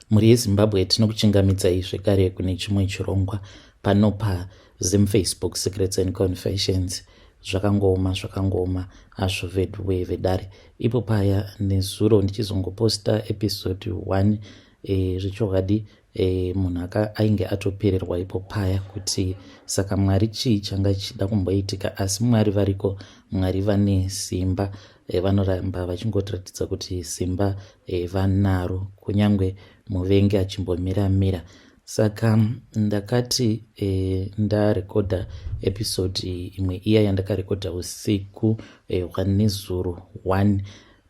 Mhuri yeZimbabwe, tinokuchingamidzai zvekare kune chimwe chirongwa pano paZim Facebook Secrets and Confessions. Zvakangooma, zvakangooma hazvo veduwe vedare. Ipo paya nezuro ndichizongoposta episode 1, zvechokwadi munhu ainge atopererwa ipo paya kuti saka Mwari, chii changa chichida kumboitika? Asi Mwari variko, Mwari vane simba. Vanoramba vachingotiratidza kuti simba vanaro kunyange muvengi achimbomira-mira. Saka ndakati ndarekodha episode imwe iya yandakarekodha usiku hwanezuro 1,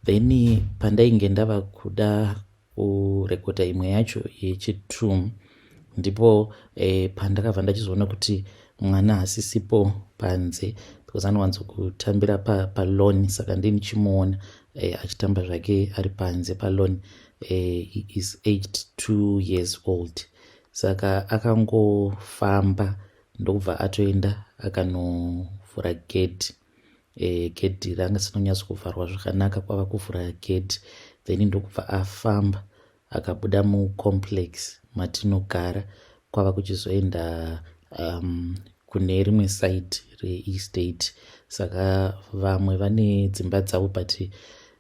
then pandainge ndava kuda kurekodha imwe yacho yechi2, ndipo pandakabva ndachizoona kuti mwana hasisipo panze, because anowanzokutambira palawn pa. Saka ndinichimuona achitamba zvake ari panze palawn. He is aged 2 years old. Saka akangofamba ndokubva atoenda akanovhura gedhi. Gedhi ranga risina kuvharwa zvakanaka, kwava kuvhura gedhi, then ndokubva afamba akabuda mucomplex matinogara, kwava kuchizoenda kune rimwe side reestate. Saka vamwe vane dzimba dzavo, but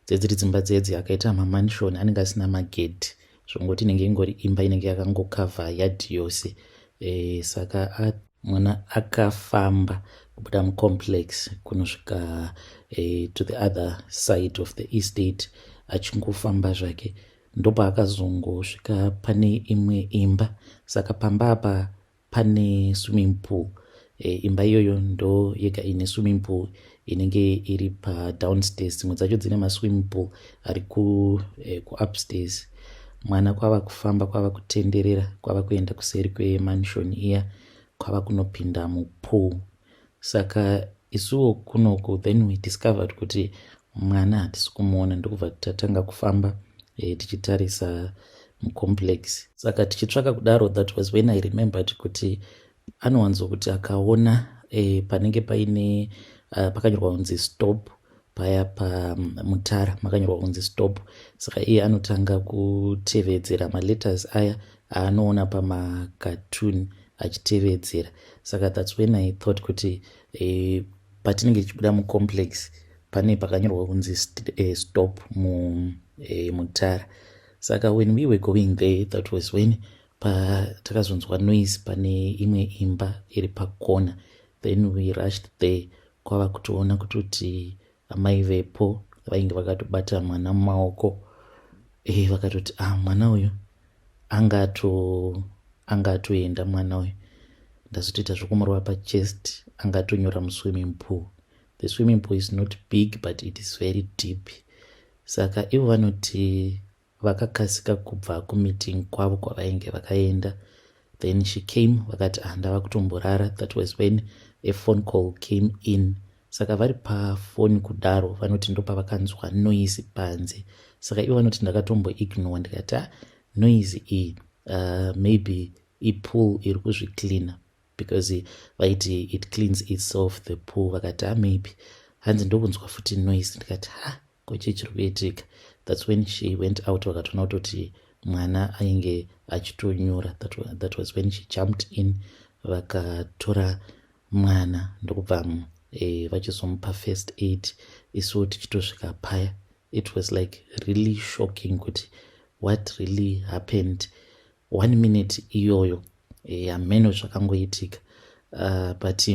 dzedziri dzimba dzedzi akaita mamansion anenge asina magedhi, zvongoti inenge ingori imba inenge yakangokavha yadhi yose. Saka mwana akafamba kubuda mucomplex kunosvika to the other side of the estate achingofamba zvake, ndopaakazongosvika pane imwe imba. Saka pamba apa pane swimming pool. Imba iyoyo ndo yega ine swimming pool inenge iri padownstairs. Dzimwe dzacho dzine maswimming pool ari kuupstairs. Mwana kwava kufamba, kwava kutenderera, kwava kuenda kuseri kwemansion iya, kwava kunopinda mupool. Saka isuwo kunoku, then we discovered kuti mwana hatisi kumuona, ndokubva tatanga kufamba tichitarisa mucomplex. Saka tichitsvaka kudaro, that was when I remembered kuti anowanzokuti akaona panenge paine pakanyorwa kunzi "stop" paya pamutara, makanyorwa kunzi "stop". Saka iye anotanga kutevedzera maletters aya aanoona pamakatuni achitevedzera. Saka that's when I thought kuti patinenge tichibuda mucomplex pane pakanyorwa kunzi "stop" mutara. Saka when we were going there, that was when patakazonzwa noise pane imwe imba iri pakona. Then we rushed there, kwava kutoona kutoti amai vepo vainge vakatobata mwana mumaoko. Vakatoti, "Ah, mwana uyu angatoenda mwana uyu." Ndazotoita zvokumurova pachest, angatonyora muswimming pool. The swimming pool is not big, but it is very deep. Saka ivo vanoti vakakasika kubva kumeeting kwavo kwavainge vakaenda. Then she came, vakati, "Ah, ndava kutomborara." That was when a phone call came in. Saka vari pafoni kudaro, vanoti ndopavakanzwa noise panze. Saka ivo vanoti, "Ndakatomboignore, ndikati, ah, noise iyi maybe ipool iri kuzvicleana," because vaiti it cleans itself, the pool. Vakati, "Ah, maybe." Hanzi, "Ndokunzwa futi noise, ndikati, ha, kochii chiri kuitika?" That's when she went out, vakatoona kutoti mwana ainge achitonyura. That was when she jumped in, vakatora mwana, ndokubva vachizomupa first aid. Isuwo tichitosvika paya, it was like really shocking kuti what really happened one minute iyoyo. Hameno zvakangoitika, but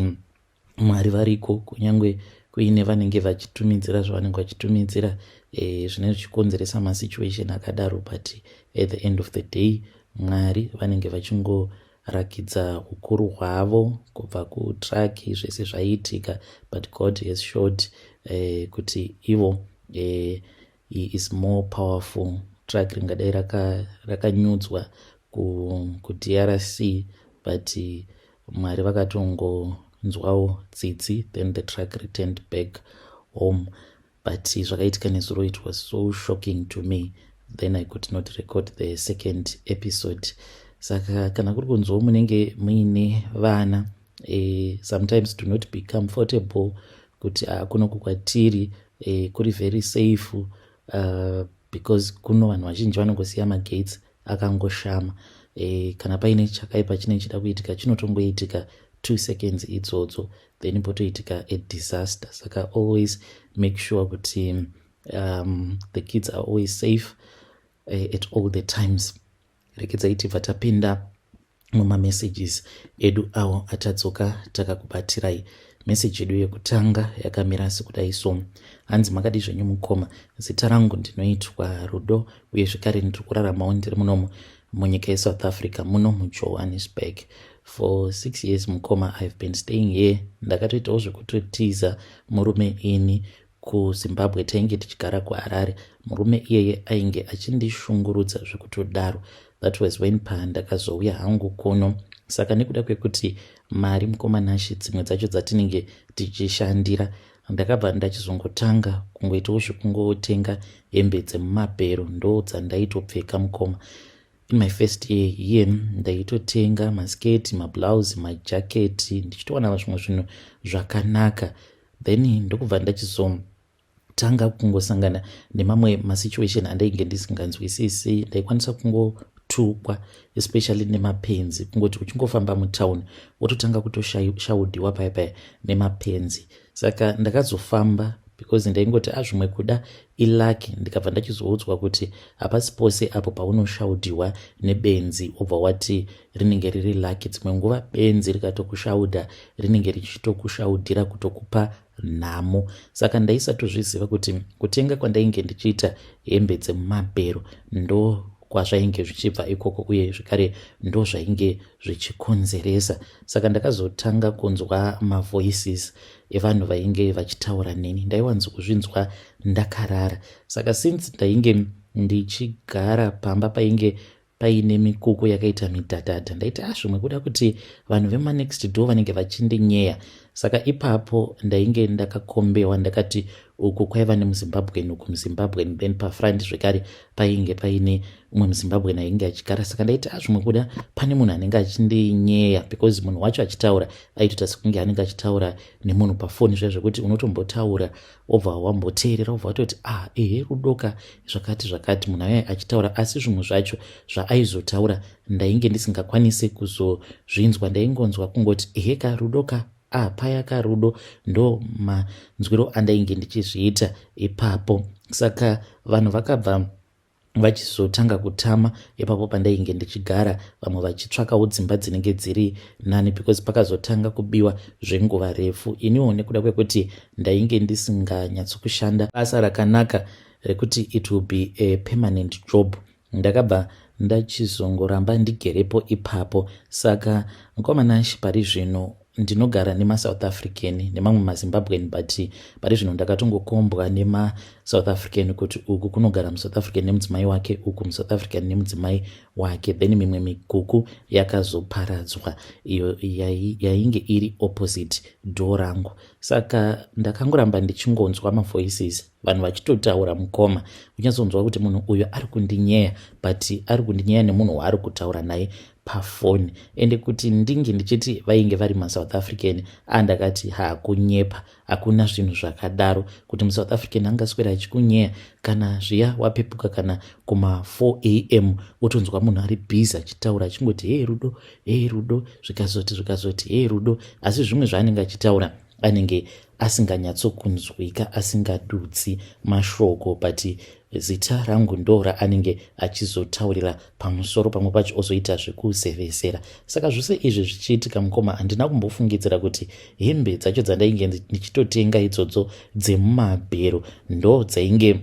Mwari variko, kunyange kuine vanenge vachitumidzira zvavanenge vachitumidzira, zvinenge zvichikonzeresa masituation akadaro, but at the end of the day Mwari vanenge vachingorakidza ukuru hwavo. Kubva kutruck, zvese zvaiitika, but God has showed kuti ivo he is more powerful. Truck ringadai rakanyudzwa kuDRC, but Mwari vakatongonzwawo tsitsi, then the truck returned back home. But zvakaitika nezuro, it was so shocking to me. Then I could not record the second episode. Saka kana kuri kunzwawo munenge muine vana, sometimes do not be comfortable kuti kunoku kwatiri kuri very safe, because kuno vanhu vazhinji vanongosiya magates. akangoshama. Kana paine chakaipa chinenge chida kuitika, chinotongoitika 2 seconds idzodzo, then potoitika a disaster. Saka always make sure kuti the kids are always safe at all the times. Rekedzai tibva tapinda mumamessages edu awo atadzoka takakubatirai. Meseji yedu yekutanga yakamira sekudai so. Hanzi, "Makadi zvenyu mukoma? Zita rangu ndinoitwa Rudo, uye zvekare ndiri kuraramawo ndiri munomo munyika yeSouth Africa, muno muJohannesburg, for 6 years. Mukoma, I have been staying here. Ndakatoitawo zvekutotiza murume ini kuZimbabwe. Tainge tichigara kuHarare. Murume iyeye ainge achindishungurudza zvekutodaro. That was when pandakazouya hangu kuno. Saka nekuda kwekuti mari, mukoma Nashe, dzimwe dzacho dzatinenge tichishandira, ndakabva ndachizongotanga kungoitawo zvekungotenga hembe dzemumabhero. Ndo dzandaitopfeka, mukoma. In my first year here, ndaitotenga masketi, mablouse, majaketi, ndichitowana zvimwe zvinhu zvakanaka. Then ndokubva ndachizotanga kungosangana nemamwe masituation andainge ndisinganzwisisi. Ndaikwanisa kungotukwa, especially nemapenzi. Kungoti uchingofamba mutauni, wototanga kutoshaudhiwa paya paya nemapenzi. Saka ndakazofamba because ndaingoti azvimwe kuda ilucky. Ndikabva ndachizoudzwa kuti hapasi pose apo paunoshaudhiwa nebenzi wobva wati rinenge riri lucky. Dzimwe nguva benzi rikatokushaudha, rinenge richitokushaudhira kutokupa nhamo. Saka ndaisatozviziva kuti kutenga kwandainge ndichiita hembe dzemumabhero ndo kwazvainge zvichibva ikoko, uye zvekare ndo zvainge zvichikonzeresa. Saka ndakazotanga kunzwa mavoices evanhu vainge vachitaura neni. Ndaiwanzo kuzvinzwa ndakarara. Saka since ndainge ndichigara pamba painge paine mikuku yakaita midhadhadha, ndaiti azvimwe kuda kuti vanhu vemanext door vanenge vachindinyeya. Saka ipapo ndainge ndakakombewa, ndakati uku kwaiva nemuZimbabwean, uku muZimbabwean, then pafront zvekare painge paine umwe muZimbabwean ainge achigara. Saka ndaiti azvimwe kuda pane munhu anenge achindinyeya, because munhu wacho achitaura aitoita sekunge anenge achitaura nemunhu pafoni zviya zvekuti unotombotaura, wobva wamboteerera, wobva watoti, "Ah, ehe, Rudoka, zvakati zvakati." Munhu aya achitaura, asi zvimwe zvacho zvaaizotaura ndainge ndisingakwanisi kuzozvinzwa. Ndaingonzwa kungoti, "Ehe ka, Rudoka, ah, paya kaRudo." Ndo manzwiro andainge ndichizviita ipapo. Saka vanhu vakabva vachizotanga kutama ipapo pandainge ndichigara, vamwe vachitsvakawo dzimba dzinenge dziri nani, because pakazotanga kubiwa zvenguva refu. Iniwo nekuda kwekuti ndainge ndisinganyatsokushanda basa rakanaka rekuti it will be a permanent job, ndakabva ndachizongoramba ndigerepo ipapo. Saka mukoma Nashe, pari zvino ndinogara nemaSouth African nemamwe maZimbabwean, but pari zvino ndakatongokombwa nemaSouth African, kuti uku kunogara muSouth African nemudzimai wake, uku muSouth African nemudzimai wake. Then mimwe mikuku yakazoparadzwa, iyo yainge iri opposite door rangu. Saka ndakangoramba ndichingonzwa mavoices, vanhu vachitotaura, mukoma. Unyatsonzwa kuti munhu uyu ari kundinyeya, but ari kundinyeya nemunhu waari kutaura naye pafoni. Ende kuti ndinge ndichiti vainge vari maSouth African, andakati hakunyepa, hakuna zvinhu zvakadaro kuti muSouth African angaswera achikunyeya. Kana zviya wapepuka kana kuma4 am, wotonzwa munhu ari busy achitaura, achingoti, "Hei Rudo, hei Rudo," zvikazoti zvikazoti, "Hei Rudo," asi zvimwe zvaanenge achitaura anenge asinganyatsokunzwika, asingadudzi mashoko, but zita rangu ndo raanenge achizotaurira pamusoro. Pamwe pacho ozoita zvekuzevesera. Saka zvose izvi zvichiitika, mukoma, handina kumbofungidzira kuti hembe dzacho dzandainge ndichitotenga idzodzo dzemumabhero ndo dzainge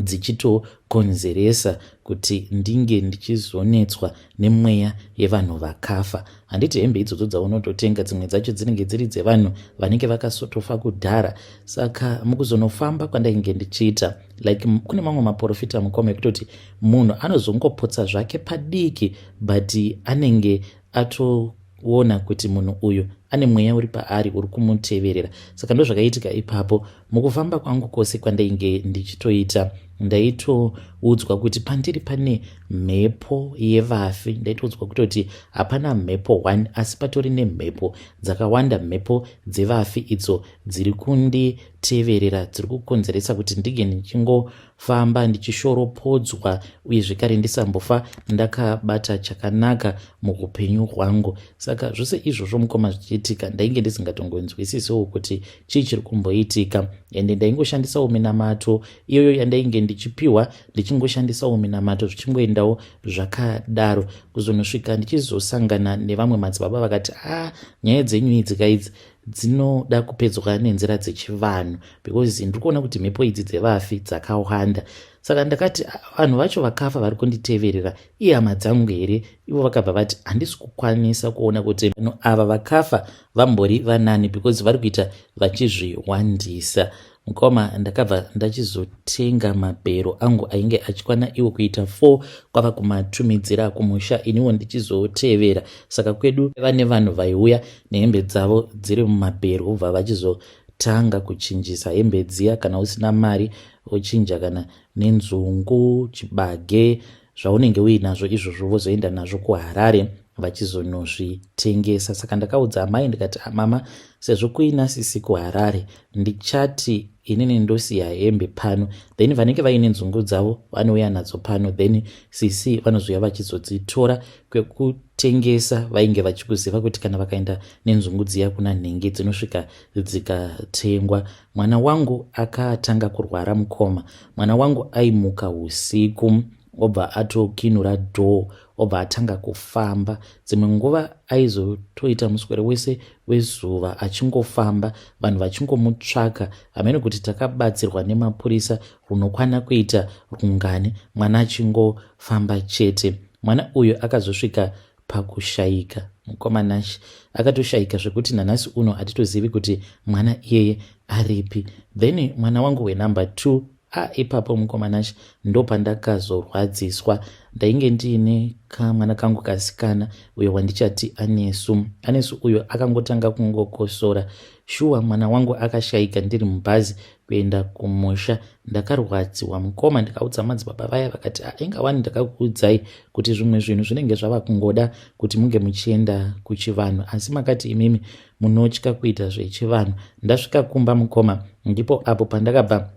dzichitokonzeresa kuti ndinge ndichizonetswa nemweya yevanhu vakafa. Handiti hembe idzodzo dzaunototenga, dzimwe dzacho dzinenge dziri dzevanhu vanenge vakasotofa kudhara? Saka mukuzonofamba kwandainge ndichiita, like kune mamwe maprofita, mukoma, ekutoti munhu anozongopotsa zvake padiki, but anenge atoona kuti munhu uyu Ane mweya uri paari uri kumuteverera. Saka ndozvakaitika ipapo. Mukufamba kwangu kwose kwandainge ndichitoita, ndaitoudzwa kuti pandiri pane mhepo yevafi. Ndaitoudzwa kutoti hapana mhepo one, asi patori nemhepo dzakawanda, mhepo dzevafi idzo dziri kunditeverera, dziri kukonzeresa kuti ndinge ndichingofamba ndichishoropodzwa uye zvekare ndisambofa ndakabata chakanaka muupenyu hwangu. Saka zvose izvozvo, mukoma, zvichiitika, ndainge ndisingatongonzwisisewo kuti chii chiri kumboitika. Ende ndaingoshandisawo minamato iyoyo yandainge ndichipiwa, ndichingoshandisawo minamato, zvichingoendawo zvakadaro, kuzonosvika ndichizosangana nevamwe madzibaba vakati, "A ah, nyaya dzenyu idzi kaidzi dzinoda kupedzwa nenzira dzechivanhu, because ndiri kuona kuti mhepo idzi dzevafi dzakawanda." Saka ndakati, "Vanhu vacho vakafa vari kunditeverera ihama dzangu here?" Ivo vakabva vati, "Handisi kukwanisa kuona kuti vanhu ava vakafa vambori vanani, because vari kuita vachizviwandisa." Mukoma, ndakabva ndachizotenga mabhero angu ainge achikwana iwo kuita 4, kwava kumatumidzira kumusha, iniwo ndichizotevera. Saka kwedu vane vanhu vaiuya nehembe dzavo dziri mumabhero, vobva vachizotanga kuchinjisa hembe dziya. Kana usina mari, wochinja kana nenzungu, chibage, zvaunenge uinazvo izvozvo, vozoenda nazvo kuHarare vachizonozvitengesa. Saka ndakaudza amai ndikati, "Mama, sezvo kuina sisi kuHarare, ndichati inini ndosiya hembe pano, then vanenge vaine nzungu dzavo vanouya nadzo pano, then sisi vanozouya vachizodzitora kwekutengesa." Vainge vachikuziva kuti kana vakaenda nenzungu dziya kuna nhengi, dzinosvika dzikatengwa. Mwana wangu akatanga kurwara, mukoma. Mwana wangu aimuka usiku, obva atokinura door, obva atanga kufamba. Dzimwe nguva aizotoita muswere wese wezuva achingofamba, vanhu vachingomutsvaka. Hamene kuti takabatsirwa nemapurisa runokwana kuita rungani, mwana achingofamba chete. Mwana uyu akazosvika pakushayika, mukoma Nashi. Akatoshayika zvekuti nanhasi uno hatitozivi kuti mwana iyeye aripi. Then mwana wangu wenumber 2, a ipapo, mukoma Nashi, ndopandakazorwadziswa. Ndainge ndiine kamwana kangu kasikana, uyo wandichati Anesu. Anesu uyo akangotanga kungokosora. Shuwa, mwana wangu akashayika ndiri mubhazi kuenda kumusha. Ndakarwadziwa, mukoma. Ndikaudza madzibaba vaya, vakati, "Ah, inga wani ndakakuudzai kuti zvimwe zvinhu zvinenge zvava kungoda kuti munge muchienda kuchivanhu, asi makati imimi munotya kuita zvechivanhu." Ndasvika kumba, mukoma, ndipo apo pandakabva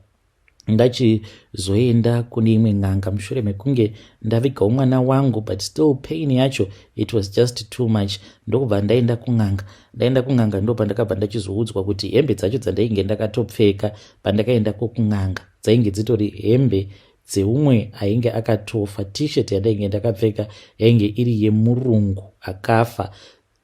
ndachizoenda kune imwe n'anga mushure mekunge ndavigawo mwana wangu, but still pain yacho, it was just too much. Ndokubva ndaenda kun'anga. Ndaenda kun'anga, ndo pandakabva ndachizoudzwa kuti hembe dzacho dzandainge ndakatopfeka pandakaendako kun'anga dzainge dzitori hembe dzeumwe ainge akatofa. T-shirt yandainge ndakapfeka yainge iri yemurungu akafa,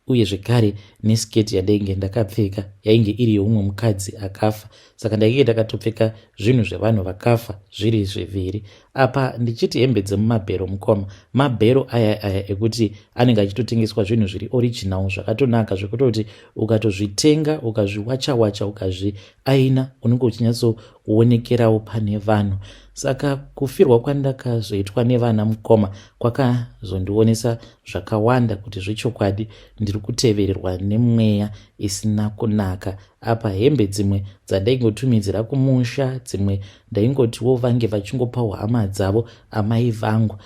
uye zvekare nesiketi yandainge ndakapfeka yainge iri yeumwe mukadzi akafa. Saka ndainge ndakatopfeka zvinhu zvevanhu vakafa zviri zviviri. Apa ndichiti hembe dzemumabhero, mukoma, mabhero aya aya ekuti anenge achitotengeswa zvinhu zviri original, zvakatonaka, zvekutoti ukatozvitenga, ukazviwacha wacha, ukazviaina, unenge uchinyatsoonekerawo pane vanhu. Saka kufirwa kwandakazoitwa nevana, mukoma, kwakazondionesa zvakawanda kuti zvechokwadi ndiri kutevererwa nemweya isina kunaka. Apa hembe dzimwe dzandaingotumidzira kumusha, dzimwe ndaingotiwo vange vachingopawo hama dzavo, amai vangu.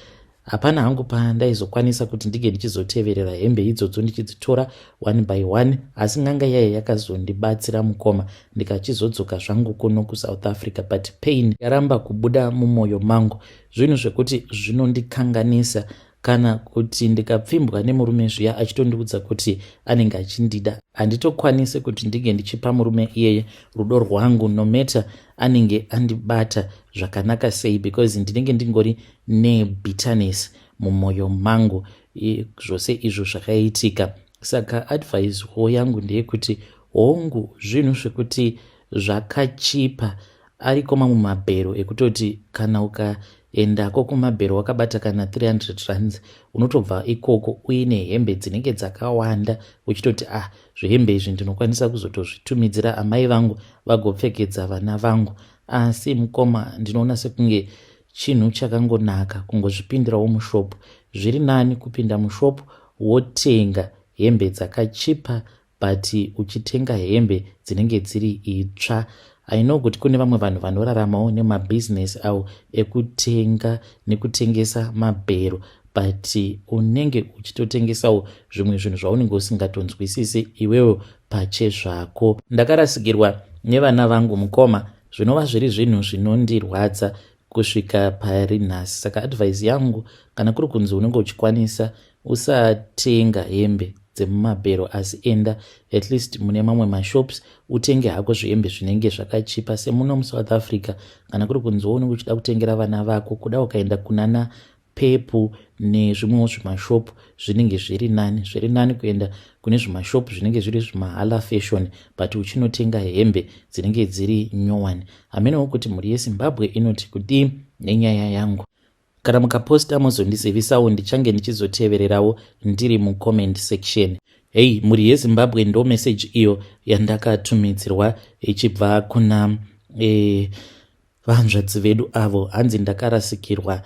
Hapana hangu pandaizokwanisa kuti ndinge ndichizoteverera hembe idzodzo ndichidzitora one by one. Asi n'anga yaya yakazondibatsira, mukoma, ndikachizodzoka zvangu kuno kuSouth Africa, but pain yaramba kubuda mumwoyo mangu. Zvinhu zvekuti zvinondikanganisa. Kana kuti ndikapfimbwa nemurume zviya, achitondiudza kuti anenge achindida, handitokwanisi kuti ndinge ndichipa murume iyeye rudo rwangu, no matter anenge andibata zvakanaka sei, because ndinenge ndingori nebitterness mumwoyo mangu, zvose izvo zvakaitika. Saka advice wo yangu ndeyekuti, hongu, zvinhu zvekuti zvakachipa, ariko mamwe mabhero ekutoti kana ukaendako kumabhero wakabata kana 300 rands, unotobva ikoko uine hembe dzinenge dzakawanda, uchitoti, "Ah, zvehembe izvi ndinokwanisa kuzotozvitumidzira amai vangu vagopfekedza vana vangu." Asi mukoma, ndinoona sekunge chinhu chakangonaka kungozvipindirawo mushopu. Zviri nani kupinda mushopu wotenga hembe dzakachipa. But uchitenga hembe dzinenge dziri itsva. I know kuti kune vamwe vanhu vanoraramawo nemabhizinesi avo ekutenga nekutengesa mabhero, but unenge uchitotengesawo zvimwe zvinhu zvaunenge usingatonzwisisi iwewo pachezvako. Ndakarasikirwa nevana vangu, mukoma, zvinova zviri zvinhu zvinondirwadza kusvika pari nhasi. Saka advice yangu, kana kuri kunzi unenge uchikwanisa, usatenga hembe dzemumabhero, asi enda at least mune mamwe mashops, utenge hako zvihembe zvinenge zvakachipa, semuno muSouth Africa. Kana kuri kunziwo unenge uchida kutengera vana vako, kuda ukaenda kunana Pep nezvimwewo zvimashopu, zvinenge zviri nani. Zviri nani kuenda kune zvimashopu zvinenge zviri zvimahala fashion, but uchinotenga hembe dzinenge dziri nyowani. Hamenewo kuti mhuri yeZimbabwe inoti kudii nenyaya yangu. Kana mukaposta, mozondizivisawo, ndichange ndichizotevererawo ndiri mucomment section. Hei, mhuri yeZimbabwe, ndo meseji iyo yandakatumidzirwa ichibva kuna vanzvadzi vedu avo. Hanzi ndakarasikirwa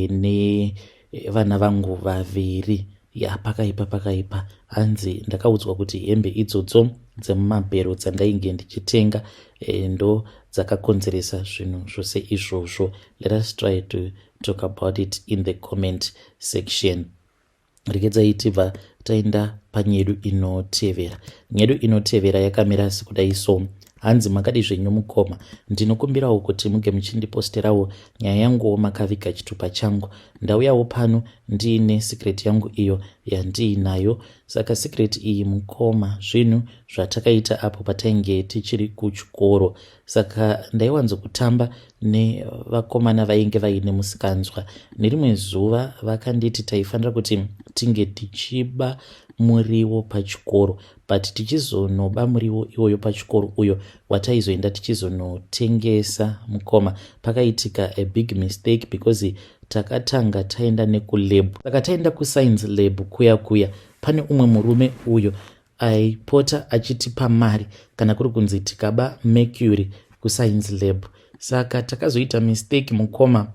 nevana vangu vaviri. Ya, pakaipa, pakaipa. Hanzi ndakaudzwa kuti hembe idzodzo dzemumabhero dzandainge ndichitenga ndo dzakakonzeresa zvinhu zvose izvozvo. Let us try to talk about it in the comment section. Regedzai tibva taenda panyedu inotevera. Nyedu inotevera yakamira sekudai so. Hanzi, "Makadi zvenyu mukoma? Ndinokumbirawo kuti muge muchindiposterawo nyaya yanguwo makaviga chitupa changu. Ndauyawo pano ndiine secret yangu iyo yandiinayo. Saka secret iyi, mukoma, zvinhu zvatakaita apo patainge tichiri kuchikoro. Saka ndaiwanzokutamba nevakomana vainge vaine musikanzwa. Nerimwe zuva vakanditi taifanira kuti tinge tichiba muriwo pachikoro, but tichizonoba muriwo iwoyo pachikoro, uyo wataizoenda tichizonotengesa. Mukoma, pakaitika a big mistake because takatanga taenda nekulab. Saka taenda kuscience lab kuya kuya, pane umwe murume uyo aipota achitipa mari kana kuri kunzi tikaba mercury kuscience lab. Saka takazoita mistake, mukoma,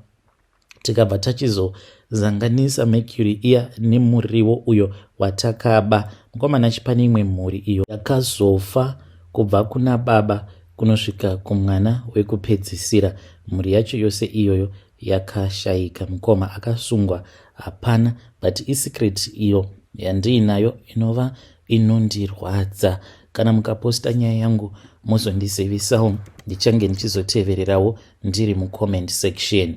tikabva tachizozanganisa mercury iya nemuriwo uyo watakaba. Mukomana, chipane imwe mhuri iyo yakazofa kubva kuna baba kunosvika kumwana wekupedzisira. Mhuri yacho yose iyoyo yakashayika. Mukoma, akasungwa hapana, but isecret iyo yandiinayo inova inondirwadza. Kana mukaposta nyaya yangu, mozondizivisawo, ndichange ndichizotevererawo ndiri mucomment section."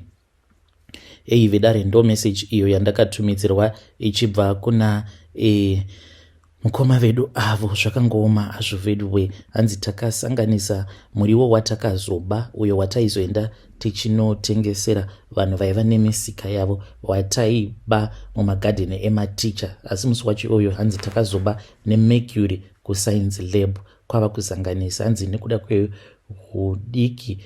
Ei vedare, ndo message iyo yandakatumidzirwa ichibva kuna mukoma vedu avo. Zvakangooma hazvo vedu. Hanzi takasanganisa muriwo watakazoba, uyo wataizoenda tichinotengesera vanhu vaiva nemisika yavo, wataiba mumagadheni ematicha. Asi musi wacho iyoyo, hanzi takazoba nemercury kuscience lab, kwava kuzanganisa. Hanzi nekuda kweudiki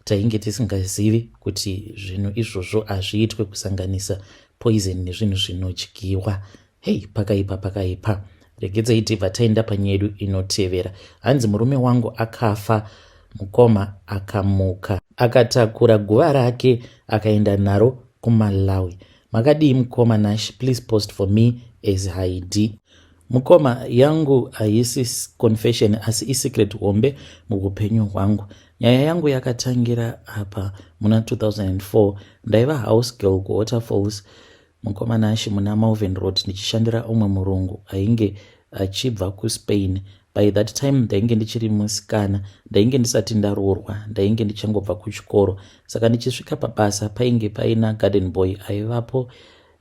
tainge tisingazivi kuti zvinhu izvozvo hazviitwe, kusanganisa poison nezvinhu zvinodyiwa. Hei, pakaipa, pakaipa. Regedzai tibva taenda panyedu inotevera. Hanzi, "Murume wangu akafa, mukoma, akamuka akatakura guva rake akaenda naro kuMalawi. Makadii mukoma Nash? Please post for me as Haidi. Mukoma, yangu haisi confession, asi isecret hombe muupenyu hwangu. Nyaya yangu yakatangira apa muna 2004. Ndaiva house girl kuWaterfalls, mukoma Nash, muna Malvern Road, ndichishandira umwe murungu ainge achibva kuSpain. By that time ndainge ndichiri musikana, ndainge ndisati ndaroorwa, ndainge ndichangobva kuchikoro. Saka ndichisvika pabasa, painge paina garden boy aivapo,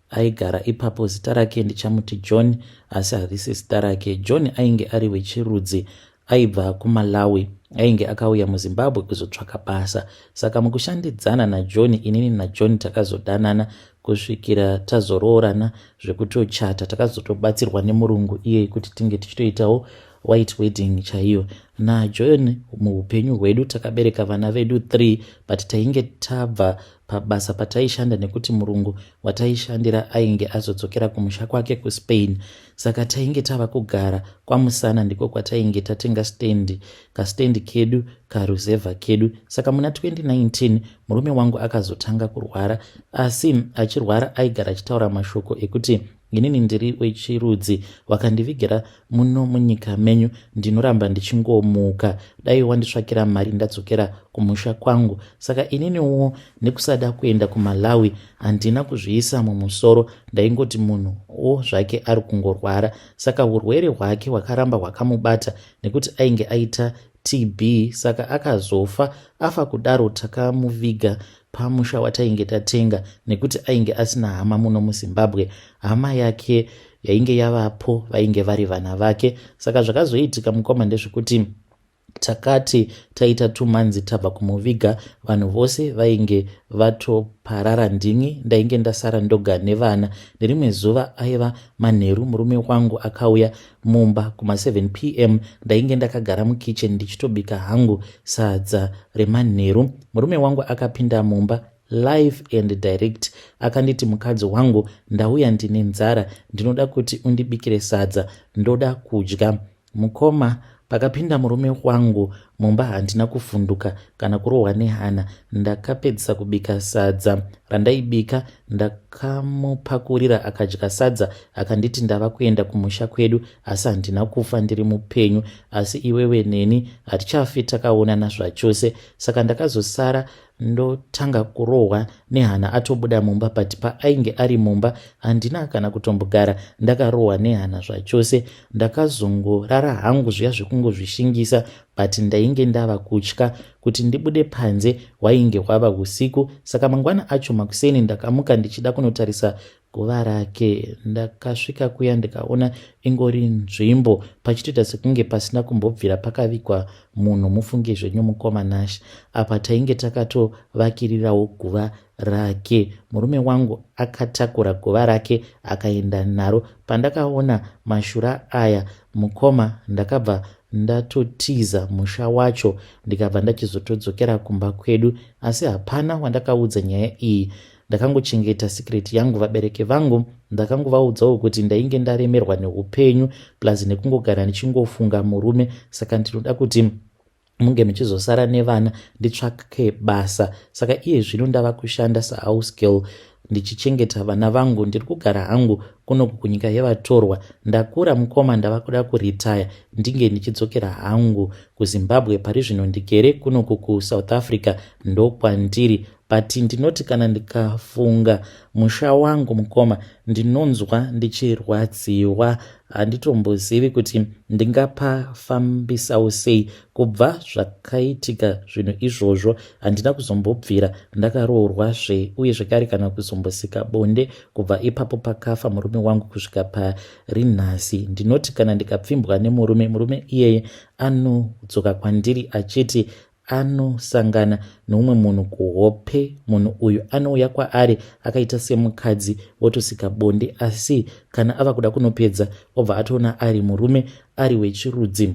aigara ipapo. Zita rake ndichamuti John, asi harisi zita rake. John ainge ari wechirudzi aibva kuMalawi, ainge akauya muZimbabwe kuzotsvaka basa. Saka mukushandidzana naJohn, inini naJohn takazodanana kusvikira tazoroorana zvekutochata. Takazotobatsirwa nemurungu iyeye kuti tinge tichitoitawo white wedding chaiyo naJohn. Muupenyu hwedu takabereka vana vedu 3, but tainge tabva pabasa pataishanda nekuti murungu wataishandira ainge azodzokera kumusha kwake kuSpain. Saka tainge tava kugara kwaMusana, ndiko kwatainge tatenga stendi, kastendi kedu, karuzevha kedu. Saka muna 2019 murume wangu akazotanga kurwara. Asi achirwara aigara achitaura mashoko ekuti Inini ndiri wechirudzi, wakandivigira muno munyika menyu, ndinoramba ndichingomuka. Dai wanditsvakira mari ndadzokera kumusha kwangu. Saka ininiwo nekusada kuenda kuMalawi handina kuzviisa mumusoro, ndaingoti munhuwo zvake ari kungorwara. Saka urwere hwake hwakaramba hwakamubata nekuti ainge aita TB, saka akazofa. Afa kudaro takamuviga pamusha watainge tatenga nekuti ainge asina hama muno muZimbabwe. Hama yake yainge yavapo vainge vari vana vake. Saka zvakazoitika mukoma ndezvekuti takati taita 2 months tabva kumuviga, vanhu vose vainge vatoparara, ndini ndainge ndasara ndoga nevana. Nerimwe zuva aiva manheru, murume wangu akauya mumba kuma7 p.m. Ndainge ndakagara mukitchen ndichitobika hangu sadza remanheru. Murume wangu akapinda mumba live and direct, akanditi, "Mukadzi wangu, ndauya ndine nzara, ndinoda kuti undibikire sadza, ndoda kudya." Mukoma, pakapinda murume wangu mumba handina kuvhunduka kana kurohwa nehana. Ndakapedzisa kubika sadza randaibika, ndakamupakurira, akadya sadza, akanditi, "Ndava kuenda kumusha kwedu, asi handina kufa, ndiri mupenyu, asi iwewe neni hatichafi takaonana zvachose." Saka ndakazosara ndotanga kurohwa nehana atobuda mumba, but paainge ari mumba handina kana kutombogara ndakarohwa nehana zvachose. Ndakazongorara hangu zviya zvekungozvishingisa, but ndainge ndava kutya kuti ndibude panze, hwainge hwava usiku. Saka mangwana acho makuseni ndakamuka ndichida kunotarisa guva rake. Ndakasvika kuya ndikaona ingori nzvimbo, pachitoita sekunge pasina kumbobvira pakavigwa munhu. Mufunge zvenyu mukoma Nash, apa tainge takatovakirirawo guva rake. Murume wangu akatakura guva rake akaenda naro. Pandakaona mashura aya mukoma, ndakabva ndatotiza musha wacho, ndikabva ndachizotodzokera kumba kwedu, asi hapana wandakaudza nyaya iyi. Ndakangochengeta secret yangu. Vabereki vangu ndakangovaudzawo kuti ndainge ndaremerwa neupenyu, plus nekungogara ndichingofunga murume, saka ndinoda kuti munge muchizosara nevana, nditsvake basa. Saka iye zvino ndava kushanda sahouse girl ndichichengeta vana vangu. Ndiri kugara hangu kunoku kunyika yevatorwa. Ndakura mukoma, ndava kuda kuretire, ndinge ndichidzokera hangu kuZimbabwe. Pari zvino ndigere kunoku kuSouth Africa, ndokwandiri, but ndinoti kana ndikafunga musha wangu mukoma, ndinonzwa ndichirwadziwa. Handitombozivi kuti ndingapafambisawo sei. Kubva zvakaitika zvinhu izvozvo handina kuzombobvira ndakaroorwazve, uye zvekare kana kuzombosika bonde kubva ipapo pakafa murume wangu kusvika pari nhasi. Ndinoti kana ndikapfimbwa nemurume, murume iyeye anodzoka kwandiri achiti anosangana neumwe munhu kuhope. Munhu uyu anouya kwaari akaita semukadzi, votosika bonde, asi kana ava kuda kunopedza obva atoona ari murume, ari wechirudzi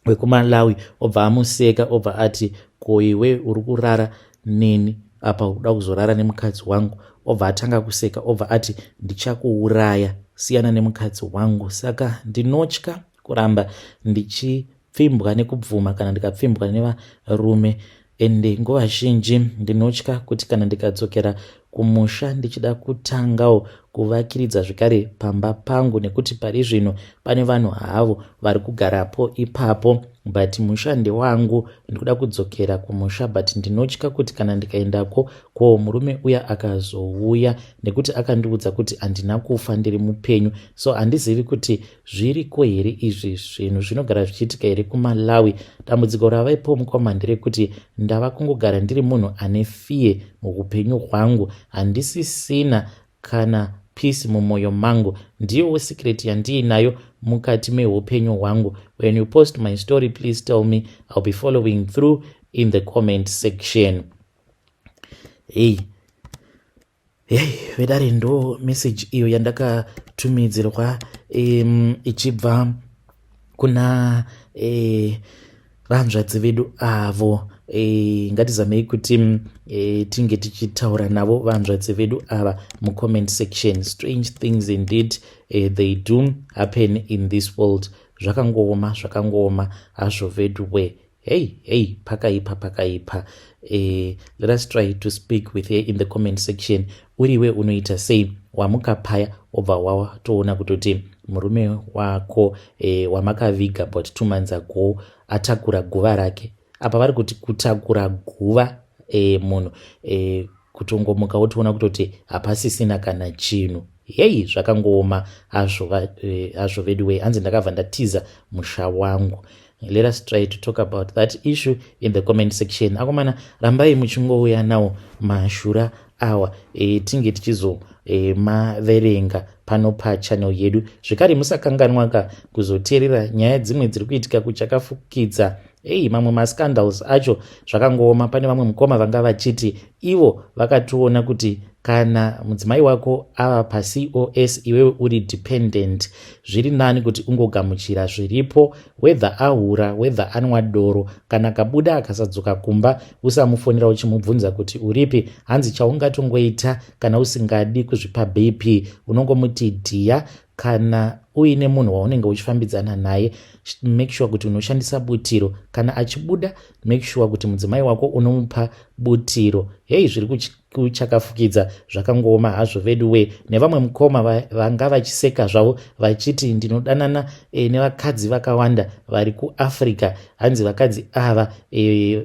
wekuMalawi. Obva amuseka, obva ati, "Ko iwe uri kurara neni, apa uda kuzorara nemukadzi wangu?" Obva atanga kuseka, obva ati, "Ndichakuuraya, siyana nemukadzi wangu." Saka ndinotya kuramba ndichipfimbwa nekubvuma kana ndikapfimbwa nevarume, ende nguva zhinji ndinotya kuti kana ndikadzokera kumusha ndichida kutangawo kuvakiridza zvekare pamba pangu, nekuti pari zvino pane vanhu havo vari kugarapo ipapo, but musha ndewangu. Ndikuda kudzokera kumusha, but ndinotya kuti kana ndikaendako, ko murume uya akazouya, nekuti akandiudza kuti handina kufa, ndiri mupenyu. So handizivi kuti zviriko here izvi zvinhu, zvinogara zvichiitika here kuMalawi? Dambudziko ravaipo mukoma nderekuti ndava kungogara ndiri munhu ane fear muupenyu hwangu. Handisisina kana peace mumwoyo mangu. Ndiyowo secret yandiinayo mukati meupenyu hwangu. When you post my story, please tell me. I'll be following through in the comment section. Hey hey, vedare, ndo message iyo yandakatumidzirwa ichibva kuna vanzvadzi vedu avo. Ngatizamei kuti tinge tichitaura navo vanzvadzi vedu ava mucomment section. Strange things indeed, they do happen in this world. Zvakangooma, zvakangooma hazvo veduwe. Hey hey, pakaipa, pakaipa. Let us try to speak with her in the comment section. Uriwe unoita sei? Wamuka paya Wobva watoona kutoti murume wako wamakaviga about 2 months ago atakura guva rake. Apa vari kuti kutakura guva, munhu kutongomuka wotoona kutoti hapasisina kana chinhu. Hei, zvakangooma hazvo vedu wei. Hanzi ndakabva ndatiza musha wangu. Let us try to talk about that issue in the comment section. Akomana, rambai muchingouya nawo mashura awa, tinge tichizomaverenga pano pachannel yedu. Zvekare musakanganwaka kuzoteerera nyaya dzimwe dziri kuitika kuchakafukidza. Ei, mamwe mascandals acho zvakangooma. Pane vamwe mukoma vanga vachiti ivo vakatoona kuti kana mudzimai wako ava paCOS, iwewe uri dependent, zviri nani kuti ungogamuchira zviripo, whether ahura, whether anwa doro. Kana kabuda akasadzoka kumba, usamufonera uchimubvunza kuti uripi. Hanzi chaungatongoita kana usingadi kuzvipa BP, unongomuti dhiya. Kana uine munhu waunenge uchifambidzana naye, make sure kuti unoshandisa butiro. Kana achibuda, make sure kuti mudzimai wako unomupa butiro. Hei, zviri kuchakafukidza zvakangooma hazvo vedu we. Nevamwe mukoma vanga vachiseka zvavo vachiti ndinodanana nevakadzi vakawanda vari kuAfrica. Hanzi vakadzi ava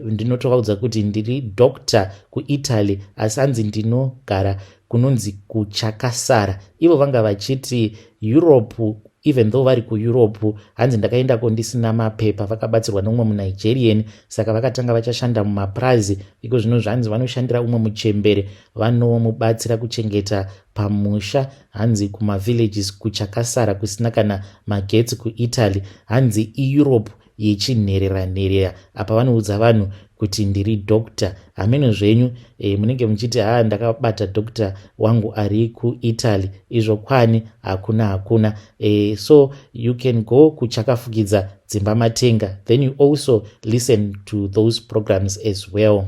ndinotovaudza kuti ndiri doctor kuItaly, asi hanzi ndinogara kunonzi kuchakasara. Ivo vanga vachiti Europe, even though vari kuEurope. Hanzi ndakaendako ndisina mapepa, vakabatsirwa neumwe muNigerian, saka vakatanga vachashanda mumapurazi. Iko zvino zvanzi vanoshandira umwe muchembere, vanomubatsira kuchengeta pamusha, hanzi kumavillages kuchakasara kusina kana magetsi kuItaly. Hanzi iEurope yechinherera nherera. Apa vanoudza vanhu kuti ndiri doctor. Hameno zvenyu, munenge muchiti, "Ha, ndakabata doctor wangu ari kuItaly." Izvo kwani hakuna, hakuna. So you can go kuchakafukidza dzimba matenga, then you also listen to those programs as well.